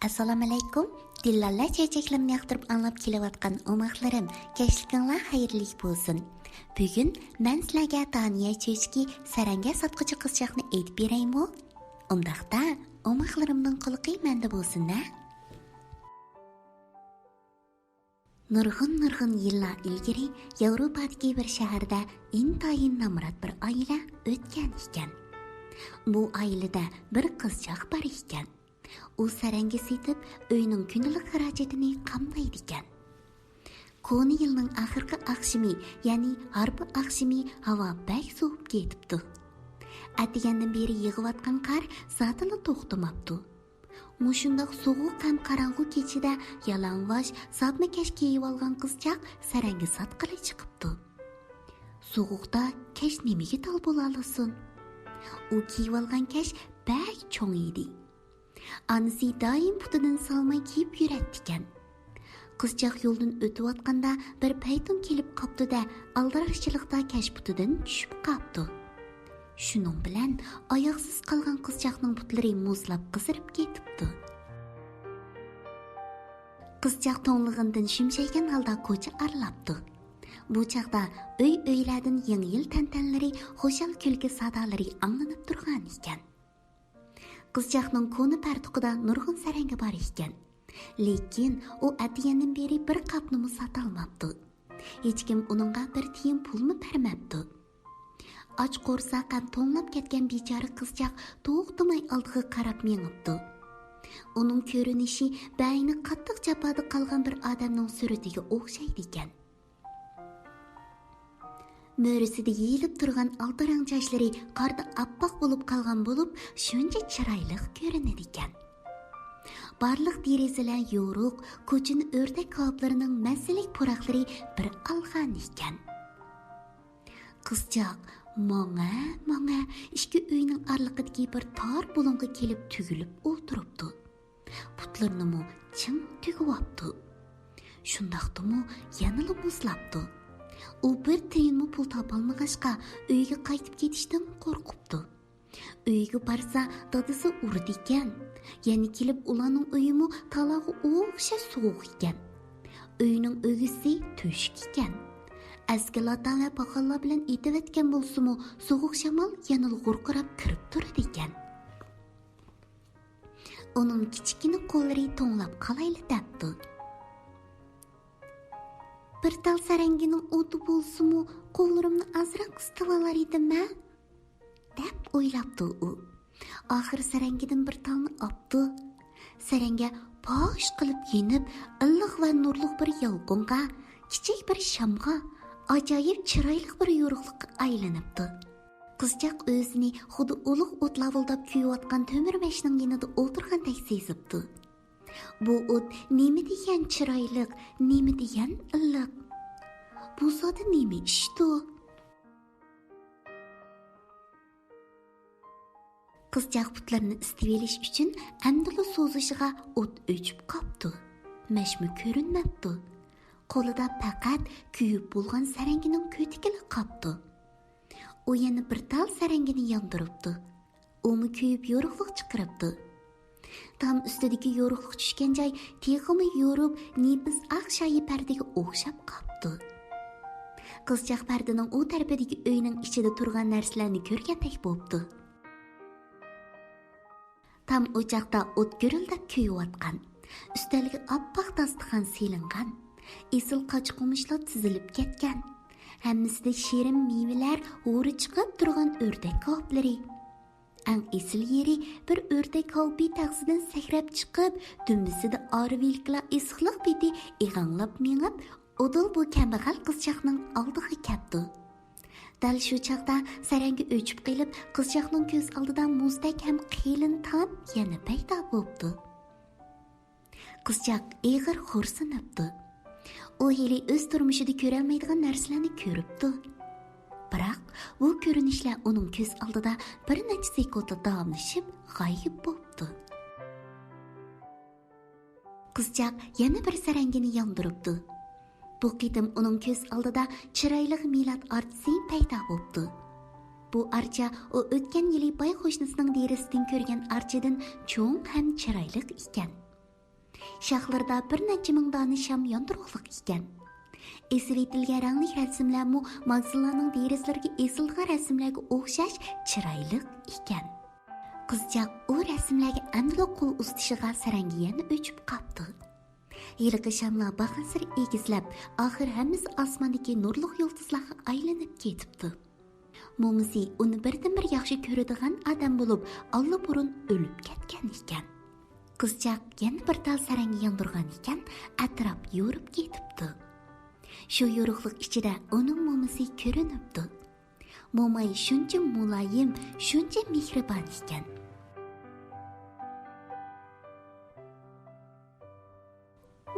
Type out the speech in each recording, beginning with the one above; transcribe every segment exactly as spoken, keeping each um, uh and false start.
ئەسسالامۇئەلەيكۇم. دىللاللار چۆچەكلىرىمنى ياقتۇرۇپ ئاڭلاپ كېلىۋاتقان ئوماقلىرىم، كەچلىكىڭلار خەيرلىك بولسۇن. بۈگۈن مەن سىلەرگە دانىيە چۆچىكى سەرەڭگە ساتقۇچى قىزچاقنى ئېيتىپ بېرەيمۇ؟ ئۇنداقتا، ئوماقلىرىمنىڭ قۇلىقى مەندە بولسۇن-دە. نۇرغۇن-نۇرغۇن يىللار ئىلگىرى ياۋروپادىكى بىر شەھەردە ئىنتايىن نامرات بىر ئائىلە ئۆتكەن ئىكەن. بۇ ئائىلىدە بىر قىزچاق بار ئىكەن. ئۇ سەرەڭگە سېتىپ، ئۆينىڭ كۈندىلىك خىراجىتىنى قامدايدىكەن. كونا يىلنىڭ ئاخىرقى ئاخشىمى، يەنى ھارپا ئاخشىمى ھاۋا بەك سوۋۇپ كېتىپتۇ. ئەتىگەندىن بېرى يېغىۋاتقان قار زادىلا توختىماپتۇ. مۇشۇنداق سوغۇق ھەم قاراڭغۇ كېچىدە يالاڭۋاش، ساپما كەش كىيىۋالغان قىزچاق سەرەڭگە ساتقىلى چىقىپتۇ. سوغۇقتا كەش نېمىگە تال بولالىسۇن؟ ئۇ كىيىۋالغان كەش بەك چوڭ ئىدى. ئانىسى دائىم پۇتىدىن سالماي كىيىپ يۈرەتتىكەن. قىزچاق يولدىن ئۆتۈۋاتقاندا بىر پەيتۇن كېلىپ قاپتۇ-دە، ئالدىراشچىلىقتا كەش پۇتىدىن چۈشۈپ قاپتۇ. شۇنىڭ بىلەن ئاياغسىز قالغان قىزچاقنىڭ پۇتلىرى مۇزلاپ قىزىرىپ كېتىپتۇ. قىزچاق توڭلىغىنىدىن شۈمشەيگەن ھالدا كوچا ئارىلاپتۇ. بۇ چاغدا ئۆي-ئۆيلەردىن يېڭى يىل تەنتەنىلىرى، خۇشال كۈلكە سادالىرى ئاڭلىنىپ تۇرغان ئىكەن. قىزچاقنىڭ كونا پەرتۇقىدا نۇرغۇن سەرەڭگە بار ئىكەن. لېكىن ئۇ ئەتىگەندىن بېرى بىر قاپنىمۇ ساتالماپتۇ. ھېچكىم ئۇنىڭغا بىر تىيىن پۇلمۇ بەرمەپتۇ. ئاچ قورساق ھەم توڭلاپ كەتكەن بىچارە قىزچاق توختىماي ئالدىغا قاراپ مېڭىپتۇ. ئۇنىڭ كۆرۈنۈشى بەئەينى قاتتىق جاپادا قالغان بىر ئادەمنىڭ سۈرىتىگە ئوخشايدىكەن. مۈرىسىدە يېيىلىپ تۇرغان ئالتە رەڭ چاچلىرى قاردا ئاپئاق بولۇپ قالغان بولۇپ، شۇنچە چىرايلىق كۆرۈنىدىكەن. بارلىق دېرىزىلەر يورۇق، كوچىنى ئۆردەك كاۋاپلىرىنىڭ مەززىلىك پۇراقلىرى بىر ئالغان ئىكەن. قىزچاق ماڭا-ماڭا ئىككى ئۆينىڭ ئارىلىقىدىكى بىر تار بۇلۇڭغا كېلىپ تۈگۈلۈپ ئولتۇرۇپتۇ. پۇتلىرىنىمۇ چىڭ تۈگۈۋاپتۇ. شۇنداقتىمۇ يەنىلا مۇزلاپتۇ. ئۇ بىر تىيىنمۇ پۇل تاپالمىغاچقا، ئۆيىگە قايتىپ كېتىشتىن قورقۇپتۇ. ئۆيىگە بارسا، دادىسى ئۇرىدىكەن. يەنە كېلىپ ئۇلارنىڭ ئۆيىمۇ تالاغا ئوخشاش سوغۇق ئىكەن. ئۆينىڭ ئۆگزىسى تۆشۈك ئىكەن. ئەسكى لاتا ۋە پاخاللار بىلەن ئېتىۋەتكەن بولسىمۇ، سوغۇق شامال يەنىلا غۇرقىراپ كىرىپ تۇرىدىكەن. ئۇنىڭ كىچىككىنە قوللىرى توڭلاپ قالايلا دەپتۇ. بىر تال سەرەڭگىنىڭ ئوتى بولسىمۇ، قوللىرىمنى ئازراق ئىسسىتىۋالار ئىدىم ھە؟ دەپ ئويلاپتۇ ئۇ. ئاخىر سەرەڭگىدىن بىر تالنى ئاپتۇ. سەرەڭگە پاش قىلىپ يېنىپ، ئىللىق ۋە نۇرلۇق بىر يالقۇنغا، كىچىك بىر شامغا، ئاجايىپ چىرايلىق بىر يورۇقلۇققا ئايلىنىپتۇ. قىزچاق ئۆزىنى خۇددى ئۇلۇغ ئوت لاۋۇلداپ كۆيۈۋاتقان تۆمۈرمەشنىڭ يېنىدا ئولتۇرغاندەك سېزىپتۇ. بۇ ئوت نېمە دېگەن چىرايلىق، نېمە دېگەن ئىللىق. بۇ زادى نېمە ئىشتۇ؟ قىزچاق پۇتلىرىنى ئىسسىتىۋېلىش ئۈچۈن ئەمدىلا سوزۇشىغا ئوت ئۆچۈپ قاپتۇ. مەشمۇ كۆرۈنمەپتۇ. قولىدا پەقەت كۆيۈپ بولغان سەرەڭگىنىڭ كۆتىكىلا قاپتۇ. ئۇ يەنە بىر تال سەرەڭگىنى ياندۇرۇپتۇ. ئۇمۇ كۆيۈپ يورۇقلۇق چىقىرىپتۇ. تام ئۈستىدىكى يورۇقلۇق چۈشكەن جاي تېخىمۇ يورۇپ، نېپىز ئاق شايى پەردىگە ئوخشاپ قاپتۇ. قىزچاق پەردىنىڭ ئۇ تەرىپىدىكى ئۆينىڭ ئىچىدە تۇرغان نەرسىلەرنى كۆرگەندەك بوپتۇ. تام ئوچاقتا ئوت گۈرۈلدەپ كۆيۈۋاتقان. ئۈستەلگە ئاپئاق داستىخان سېلىنغان. ئېسىل قاچا-قومۇچلار تىزىلىپ كەتكەن. ھەممىسىدە شېرىن مېۋىلەر، ھورى چىقىپ تۇرغان ئۆردەك كاۋاپلىرى. ئەڭ ئېسىل يېرى، بىر ئۆردەك كاۋىپى تەخسىدىن سەكرەپ چىقىپ، دۈمبىسىدە ئارىۋىلىكلا ئېسىقلىق پېتى ئېغاڭلاپ مېڭىپ، ئۇدۇل بۇ كەمبەغەل قىزچاقنىڭ ئالدىغا كەپتۇ. دەل شۇ چاغدا سەرەڭگە ئۆچۈپ قېلىپ، قىزچاقنىڭ كۆز ئالدىدا مۇزدەك ھەم قېلىن تام يەنە پەيدا بوپتۇ. قىزچاق ئېغىر خورسىنىپتۇ. ئۇ ھېلى ئۆز تۇرمۇشىدا كۆرەلمەيدىغان نەرسىلەرنى كۆرۈپتۇ. بىراق، بۇ كۆرۈنۈشلەر ئۇنىڭ كۆز ئالدىدا بىر نەچچە سېكۇنتلا داۋاملىشىپ، غايىب بوپتۇ. قىزچاق يەنە بىر سەرەڭگىنى ياندۇرۇپتۇ. بۇ قېتىم ئۇنىڭ كۆز ئالدىدا چىرايلىق مىلاد ئارچىسى پەيدا بوپتۇ. بۇ ئارچا ئۇ ئۆتكەن يىلى باي قوشنىسىنىڭ دېرىزىدىن كۆرگەن ئارچىدىن چوڭ ھەم چىرايلىق ئىكەن. شاخلىرىدا بىر نەچچە مىڭ دانە شام ياندۇرۇقلۇق ئىكەن. ئېسىۋېتىلگەن رەڭلىك رەسىملەرمۇ ماگىزىنلارنىڭ دېرىزىلىرىگە ئېسىلغان رەسىملەرگە ئوخشاش چىرايلىق ئىكەن. قىزچاق ئۇ رەسىملەرگە ئەمدىلا قول ئۇزىتىشىغا سەرەڭگە يەنە ئۆچۈپ قاپتۇ. ھېلىقى شاملار بارغانسېرى ئېگىزلەپ، ئاخىر ھەممىسى ئاسماندىكى نۇرلۇق يۇلتۇزلارغا ئايلىنىپ كېتىپتۇ. مومىسى ئۇنى بىردىنبىر ياخشى كۆرىدىغان ئادەم بولۇپ، ئاللىبۇرۇن ئۆلۈپ كەتكەن ئىكەن. قىزچاق يەنە بىر تال سەرەڭگە ياندۇرغان ئىكەن، ئەتراپ يورۇپ كېتىپتۇ. شۇ يورۇقلۇق ئىچىدە ئۇنىڭ مومىسى كۆرۈنۈپتۇ. موماي شۇنچە مۇلايىم، شۇنچە مېھرىبان ئىكەن.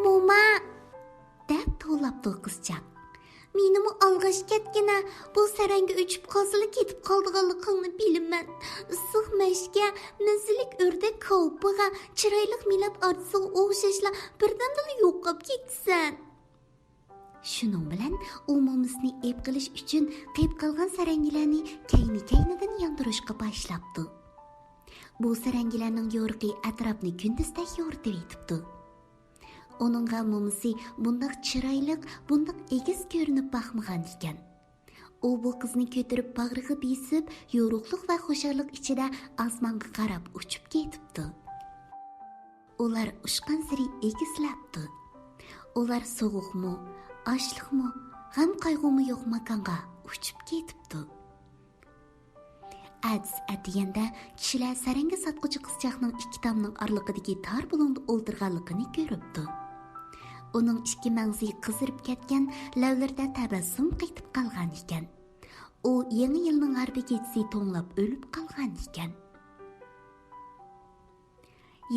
«موما!» دەپ توۋلاپتۇ قىزچاق. «مېنىمۇ ئالغاچ كەتكىنە، بۇ سەرەڭگە ئۆچۈپ قالسىلا كېتىپ قالىدىغانلىقىڭنى بىلىمەن. ئىسسىق مەشكە، مەززىلىك ئۆردەك كاۋىپىغا، چىرايلىق مىلەپ ئارچىسىغا ئوخشاشلا بىردەمدىلا يوقاپ كېتىسەن.» شۇنىڭ بىلەن ئۇ مومىسىنى ئېپ قىلىش ئۈچۈن قېپ قالغان سەرەڭگىلەرنى كەينى-كەينىدىن ياندۇرۇشقا باشلاپتۇ. بۇ سەرەڭگىلەرنىڭ يورۇقى ئەتراپنى كۈندۈزدەك يورۇتۇۋېتىپتۇ. ئۇنىڭغا مومىسى بۇنداق چىرايلىق، بۇنداق ئېگىز كۆرۈنۈپ باقمىغان ئىكەن. ئۇ بۇ قىزنى كۆتۈرۈپ باغرىغا بېسىپ، يورۇقلۇق ۋە خۇشاللىق ئىچىدە ئاسمانغا قاراپ ئۇچۇپ كېتىپتۇ. ئۇلار ئۇچقانسېرى ئېگىزلەپتۇ. ئۇلار سوغۇقمۇ، ئاچلىقمۇ، غەم-قايغۇمۇ يوق ماكانغا ئۇچۇپ كېتىپتۇ. ئەتىسى ئەتىگەندە كىشىلەر سەرەڭگە ساتقۇچى قىزچاقنىڭ ئىككى تامنىڭ ئارىلىقىدىكى تار بۇلۇڭدا ئولتۇرغانلىقىنى كۆرۈپتۇ. ئۇنىڭ ئىككى مەڭزى قىزىرىپ كەتكەن، لەۋلىرىدە تەبەسسۇم قېتىپ قالغان ئىكەن. ئۇ يېڭى يىلنىڭ غەربىي كېچىسى توڭلاپ ئۆلۈپ قالغان ئىكەن.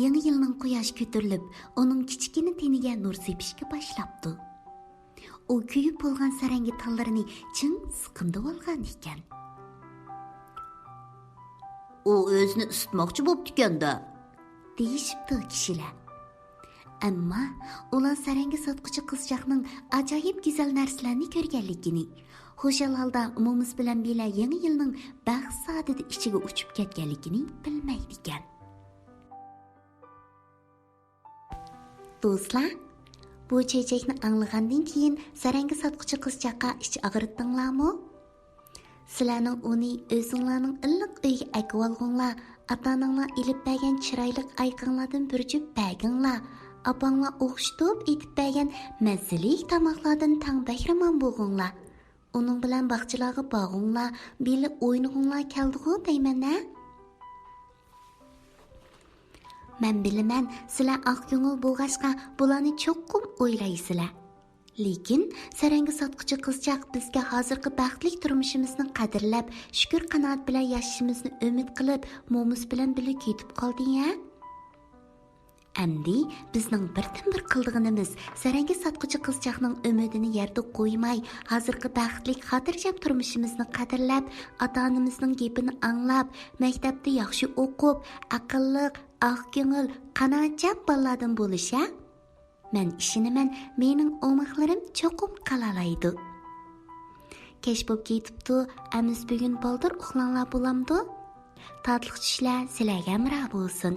يېڭى يىلنىڭ قۇياشى كۆتۈرۈلۈپ، ئۇنىڭ كىچىككىنە تېنىگە نۇر سېپىشكە باشلاپتۇ. ئۇ كۆيۈپ بولغان سەرەڭگە تاللىرىنى چىڭ سىقىمدىۋالغان ئىكەن. «ئۇ ئۆزىنى ئىسسىتماقچى بوپتىكەن-دە!» دېيىشىپتۇ كىشىلەر. ئەمما ئۇلار سەرەڭگە ساتقۇچى قىزچاقنىڭ ئاجايىپ گۈزەل نەرسىلەرنى كۆرگەنلىكىنى، خۇشال ھالدا مومىسى بىلەن بىللە يېڭى يىلنىڭ بەخت سائىتىدە ئىچىگە ئۇچۇپ كەتكەنلىكىنى بىلمەيدىكەن. دوستلار، بۇ چۆچەكنى ئاڭلىغاندىن كېيىن سەرەڭگە ساتقۇچى قىزچاققا ئىچ ئاغرىتتىڭلارمۇ؟ سىلەرنىڭ ئۇنى ئۆزۈڭلارنىڭ ئىللىق ئۆيگە ئەكىۋالغۇڭلار، ئاتا-ئاناڭلار ئېلىپ بەرگەن چىرايلىق ئايىقىڭلاردىن بىر جۈپ بەرگىڭلار، ئاپاڭلار ئوخشىتىپ ئېتىپ بەرگەن مەززىلىك تاماقلاردىن تەڭ بەھرىمەن بولغۇڭلار. ئۇنىڭ بىلەن باغچىلارغا بارغۇڭلار، بىللە ئوينىغۇڭلار كەلدىغۇ دەيمەن-ھە؟ مەن بىلىمەن، سىلەر ئاق كۆڭۈل بولغاچقا بۇلارنى چوقۇم ئويلايسىلەر. لېكىن سەرەڭگە ساتقۇچى قىزچاق بىزگە ھازىرقى بەختلىك تۇرمۇشىمىزنى قەدىرلەپ، شۈكۈر قانائەت بىلەن ياشىشىمىزنى ئۈمىد قىلىپ، مومىسى بىلەن بىللە كېتىپ قالدى-ھە؟ ئەمدى بىزنىڭ بىردىنبىر قىلىدىغىنىمىز، سەرەڭگە ساتقۇچى قىزچاقنىڭ ئۈمىدىنى يەردە قويماي، ھازىرقى بەختلىك، خاتىرجەم تۇرمۇشىمىزنى قەدىرلەپ، ئاتا-ئانىمىزنىڭ گېپىنى ئاڭلاپ، مەكتەپتە ياخشى ئوقۇپ، ئەقىللىق، ئاق كۆڭۈل، قانائەتچان بالىلاردىن بولۇش-ھە؟ مەن ئىشىنىمەن، مېنىڭ ئوماقلىرىم چوقۇم قالالايدۇ. كەچ بولۇپ كېتىپتۇ، ئەمىسە بۈگۈن بالدۇر ئۇخلاڭلار بولامدۇ؟ تاتلىق چۈشلەر سىلەرگە ھەمراھ بولسۇن.